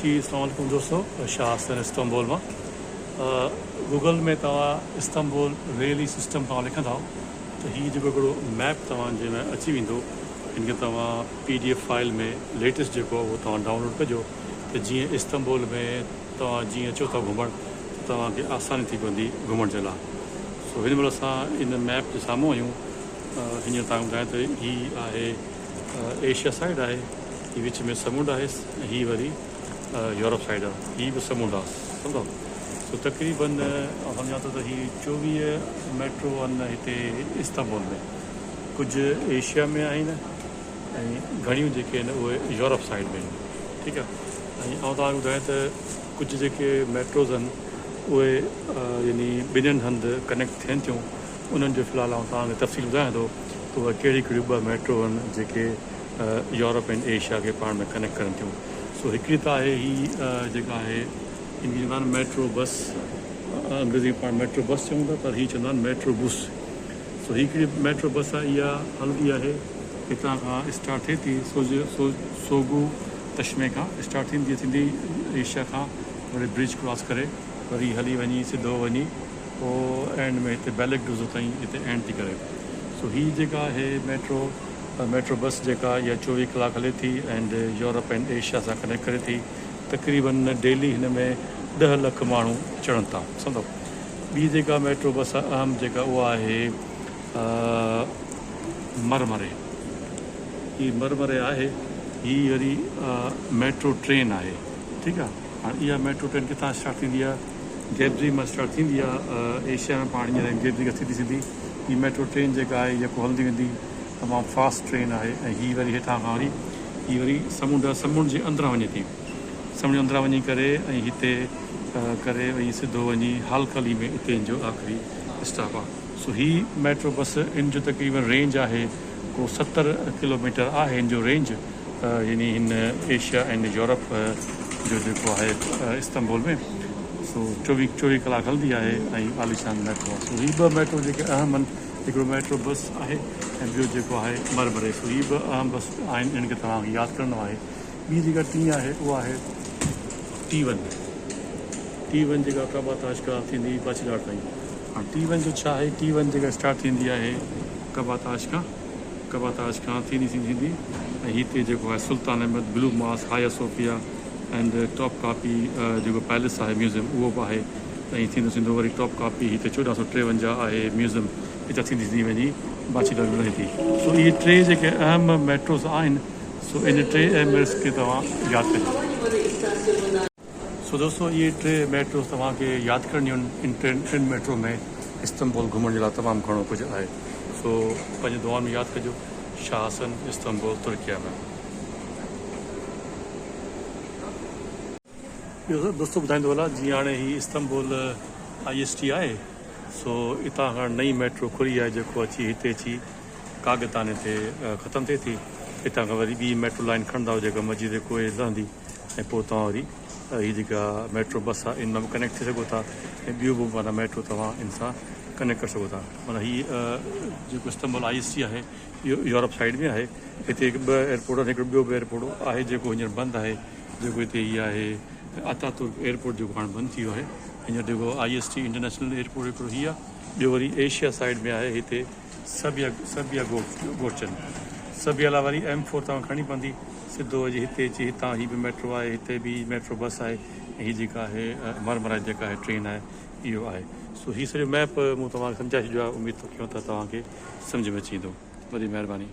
جي اسلام عليڪم دوستو شاهه حسن استنبول مان گوگل ۾ توهان استنبول ريلي سسٽم توهان لکندؤ ته هي جيڪو هڪڙو ميپ توهان جي ۾ اچي ويندو ان کي توهان P D F file ۾ latest جيڪو اهو توهان ڊائونلوڊ ڪجو ته جيئن استنبول ۾ توهان جيئن اچو ٿا گهمڻ ته توهان کي آساني ٿي پوندي گهمڻ جي لاء سو هن مهل اسان ان ميپ جي سامهون آهيون هينئر توهان کي ٻڌايان ته هي آهي ايشيا سائيڊ آهي هي وچ ۾ سمنڊ آهي ۽ هي وري يورپ سائيڊ آهي هي به سمنڊ آهي سمجهو سو تقريبن آئون سمجهان ٿو ته هي 24 ميٽرو آهن هتي استنبول ۾ ڪجهه ايشيا ۾ آهن ۽ گهڻيون جيڪي آهن اهي يورپ سائيڊ ۾ آهن ٺيڪ آهي ۽ آئون توهان کي ٻڌايان ته ڪجهه جيڪي ميٽروز آهن اهي يعني ٻنهن هنڌ ڪنيڪٽ ٿين ٿيون انهن جو في الحال آئون توهان کي تفصيل ٻڌايان ٿو ته اهي ڪهڙيون ڪهڙيون ٻه ميٽرو آهن جيڪي يورپ ۽ ايشيا کي پاڻ ۾ ڪنيڪٽ ڪرن ٿيون. سو هڪڙي ته آهي هي جيڪا آهي ان کي چوندا آهن ميٽرو بس انگريزي ۾ پاڻ ميٽرو بس چئون ٿا پر هي چوندا آهن ميٽرو بس. سو هي هڪڙي ميٽرو بس آهي اها هلندي آهي هتان کان اسٽارٽ ٿئي ٿي سوگو تشمي کان اسٽارٽ ٿيندي ٿيندي ايشيا کان وري برج ڪراس ڪري وري هلي وڃي سڌو وڃي پوء اينڊ ۾ هتي بيلڪ ڊوزو تائين هتي اينڊ ٿي ڪري. سو هي جيڪا آهي ميٽرو ميٽرو بس جيڪا اها 24 ڪلاڪ هلي ٿي اينڊ يورپ اينڊ ايشيا سان ڪنيڪٽ ڪري ٿي. تقريبن ڊيلي هن ۾ 10 لک ماڻهو چڙهن ٿا. سمجهو ٻي جيڪا ميٽرو بس آهي اهم جيڪا اها آهي مرمري. هي مرمري آهي هي وري ميٽرو ٽرين آهي ٺيڪ آهي. هاڻ اها ميٽرو ٽرين ڪٿان اسٽارٽ ٿيندي آهي؟ گيبزي مان اسٽارٽ ٿيندي آهي ايشيا ۾ پاڻ هينئر گيبزي کان سڌي سڌي هي ميٽرو ٽرين جيڪا آهي يڪو هلندي ويندي تمام فاسٽ ٽرين آهي ۽ هي وري هيٺان کان وري هي وري سمنڊ آهي سمنڊ جي اندران وڃي ٿي سمنڊ جي اندران وڃي ڪري ۽ هتي ڪري ۽ سڌو وڃي هالڪلي ۾ اتي ان جو آخري اسٽاپ آهي سو هي ميٽرو بس ان جو تقريبن رينج آهي ڪو 70 ڪلوميٽر آهي ان جو رينج يعني هن ايشيا ۽ يورپ جو جيڪو آهي استنبول ۾ سو 24 24 ڪلاڪ هلندي آهي ۽ عاليشان ميٽرو آهي سو هي ٻه ميٽرو جيڪي اهم آهن هڪڙو ميٽرو بس آهي ۽ ٻيو جيڪو آهي مرمري سو هي ٻه اهم بس آهن انهن کي توهان کي ياد ڪرڻو آهي ٻي جيڪا ٽين آهي اها آهي ٽي ون ٽي ون جيڪا ڪباتاش کان ٿيندي باچيلاڙ تائين هاڻ ٽي ون جو ڇا آهي ٽي ون جيڪا اسٽارٽ ٿيندي آهي ڪباتاش کان ڪباتاش کان ٿيندي ٿيندي ٿيندي ۽ هتي جيڪو آهي Sultan Ahmed, blue mosque, Hagia Sophia and Topkapi جيڪو پيلس آهي ميوزيم اهو به آهي ۽ ائين ٿيندو ٿيندو وري ٽاپ ڪاپي هتي 1453 آهي ميوزيم هتان ٿيندي ٿيندي وڃي باچيلر ۾ لهي ٿي. سو اهي ٽي جيڪي اهم ميٽروز آهن سو ان ٽي اهم ميٽرس کي توهان ياد ڪجو. سو دوستو اهي ٽي ميٽروز توهان کي ياد ڪرڻيون آهن ان ٽن ميٽرو ۾ استنبول گهمڻ جي لاء تمام گهڻو ڪجهه آهي سو پنهنجي دعائن ۾ ياد ڪجو شاهه حسن استنبول ترڪيه ۾. ٻيو دوستو ٻڌائيندو هلان جيئن هاڻي هي استنبول I S T آهي سو اتان کان نئين ميٽرو کلي آهي جيڪو اچي هتي اچي ڪاغتاني تي ختم ٿئي ٿي اتان کان وري ٻي ميٽرو لائين کڻندا جيڪا مسجد ڪوئي لهندي ۽ پوء توهان وري هي جيڪا ميٽرو بس آهي ان مان به ڪنيڪٽ ٿي سگهو ٿا ۽ ٻيو به معنيٰ ميٽرو توهان ان سان ڪنيڪٽ ڪري سگهو ٿا معنيٰ هي جيڪو استنبول I S T آهي اهو يورپ سائيڊ ۾ آهي هتي هڪ ٻه ايئرپورٽ آهن هڪڙو ٻيو به ايئرپورٽ آهي جيڪو هينئر بند آهي جيڪو هتي هي آهي اتاترڪ ايئرپورٽ جيڪو هاڻي بند ٿي ويو آهي هينئر جيڪو I S T international airport هڪڙو هي آهي ٻيو وري ايشيا سائيڊ ۾ آهي هتي سبيا سبيا گوچن سبيا لاء وري ايم فور توهان کڻڻي پوندي سڌو اچي هتي اچي هتان هي به ميٽرو آهي هتي به ميٽرو بس آهي ۽ هي جيڪا آهي مرمرا جيڪا آهي ٽرين آهي اهو آهي سو هي سڄو ميپ مون توهان کي سمجهائي ڇڏيو آهي اميد ٿو ڪيون ته توهان کي سمجهه ۾ اچي ويندو وڏي مهرباني.